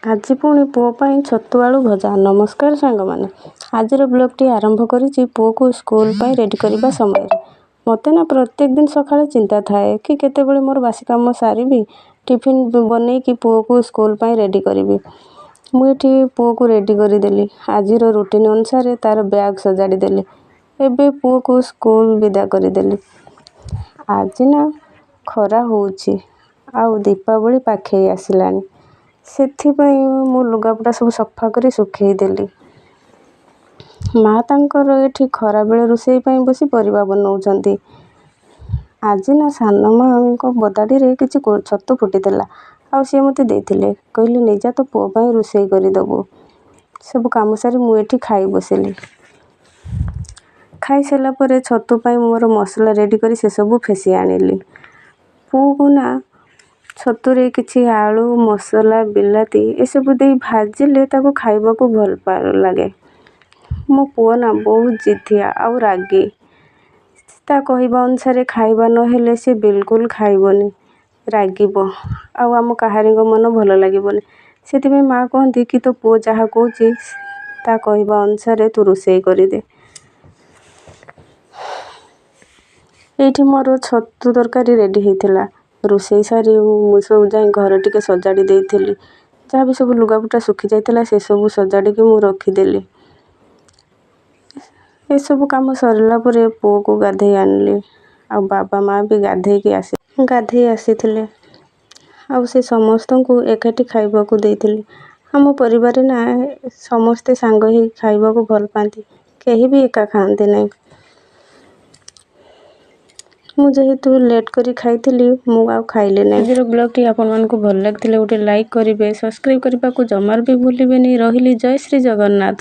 ଆଜି ପୁଣି ପୁଅ ପାଇଁ ଛତୁ ଆଳୁ ଭଜା। ନମସ୍କାର ସାଙ୍ଗମାନେ, ଆଜିର ବ୍ଲଗ୍ଟି ଆରମ୍ଭ କରିଛି ପୁଅକୁ ସ୍କୁଲ ପାଇଁ ରେଡ଼ି କରିବା ସମୟରେ। ମୋତେ ନା ପ୍ରତ୍ୟେକ ଦିନ ସକାଳେ ଚିନ୍ତା ଥାଏ କି କେତେବେଳେ ମୋର ବାସି କାମ ସାରିବି, ଟିଫିନ୍ ବନେଇକି ପୁଅକୁ ସ୍କୁଲ ପାଇଁ ରେଡ଼ି କରିବି। ମୁଁ ଏଠି ପୁଅକୁ ରେଡ଼ି କରିଦେଲି। ଆଜିର ରୁଟିନ୍ ଅନୁସାରେ ତା'ର ବ୍ୟାଗ୍ ସଜାଡ଼ି ଦେଲି। ଏବେ ପୁଅକୁ ସ୍କୁଲ ବିଦା କରିଦେଲି। ଆଜି ନା ଖରା ହେଉଛି ଆଉ ଦୀପାବଳି ପାଖେଇ ଆସିଲାଣି, ସେଥିପାଇଁ ମୁଁ ଲୁଗାପଟା ସବୁ ସଫା କରି ଶୁଖେଇ ଦେଲି। ମା' ତାଙ୍କର ଏଠି ଖରାବେଳେ ରୋଷେଇ ପାଇଁ ବସି ପରିବା ବନାଉଛନ୍ତି। ଆଜି ନା ସାନ ମାଆଙ୍କ ବଦାଡ଼ିରେ କିଛି ଛତୁ ଫୁଟିଥିଲା ଆଉ ସିଏ ମୋତେ ଦେଇଥିଲେ, କହିଲେ ନେଇଯା, ତୋ ପୁଅ ପାଇଁ ରୋଷେଇ କରିଦେବୁ। ସବୁ କାମ ସାରି ମୁଁ ଏଠି ଖାଇ ବସିଲି। ଖାଇସାରିଲା ପରେ ଛତୁ ପାଇଁ ମୋର ମସଲା ରେଡ଼ି କରି ସେସବୁ ଫେସି ଆଣିଲି। ପୁଅକୁ ନା ଛତୁରେ କିଛି ଆଳୁ, ମସଲା, ବିଲାତି ଏସବୁ ଦେଇ ଭାଜିଲେ ତାକୁ ଖାଇବାକୁ ଭଲ ଲାଗେ। ମୋ ପୁଅ ନା ବହୁତ ଜିଦ୍ଦିଆ ଆଉ ରାଗି। ତା କହିବା ଅନୁସାରେ ଖାଇବା ନହେଲେ ସେ ବିଲକୁଲ ଖାଇବନି, ରାଗିବ ଆଉ ଆମ କାହାରିଙ୍କ ମନ ଭଲ ଲାଗିବନି। ସେଥିପାଇଁ ମାଆ କୁହନ୍ତି କି ତୋ ପୁଅ ଯାହା କହୁଛି ତା କହିବା ଅନୁସାରେ ତୁ ରୋଷେଇ କରିଦେ। ଏଇଠି ମୋର ଛତୁ ତରକାରୀ ରେଡ଼ି ହେଇଥିଲା। ରୋଷେଇ ସାରି ମୁଁ ସବୁ ଯାଇ ଘରେ ଟିକେ ସଜାଡ଼ି ଦେଇଥିଲି। ଯାହା ବି ସବୁ ଲୁଗାପଟା ଶୁଖି ଯାଇଥିଲା, ସେସବୁ ସଜାଡ଼ିକି ମୁଁ ରଖିଦେଲି। ଏସବୁ କାମ ସରିଲା ପରେ ପୁଅକୁ ଗାଧୋଇ ଆଣିଲି ଆଉ ବାବା ମାଆ ବି ଗାଧୋଇକି ଆସି ଗାଧୋଇ ଆସିଥିଲେ ଆଉ ସେ ସମସ୍ତଙ୍କୁ ଏକାଠି ଖାଇବାକୁ ଦେଇଥିଲି। ଆମ ପରିବାରରେ ନା ସମସ୍ତେ ସାଙ୍ଗ ହେଇ ଖାଇବାକୁ ଭଲ ପାଆନ୍ତି, କେହି ବି ଏକା ଖାଆନ୍ତି ନାହିଁ। ମୁଁ ଯେହେତୁ ଲେଟ୍ କରି ଖାଇଥିଲି, ମୁଁ ଆଉ ଖାଇଲି ନାହିଁ। ଆଜିର ବ୍ଲଗ୍ଟି ଆପଣମାନଙ୍କୁ ଭଲ ଲାଗିଥିଲେ ଗୋଟେ ଲାଇକ୍ କରିବେ, ସବସ୍କ୍ରାଇବ୍ କରିବାକୁ ଜମାରୁ ବି ଭୁଲିବେନି। ରହିଲି, ଜୟ ଶ୍ରୀ ଜଗନ୍ନାଥ।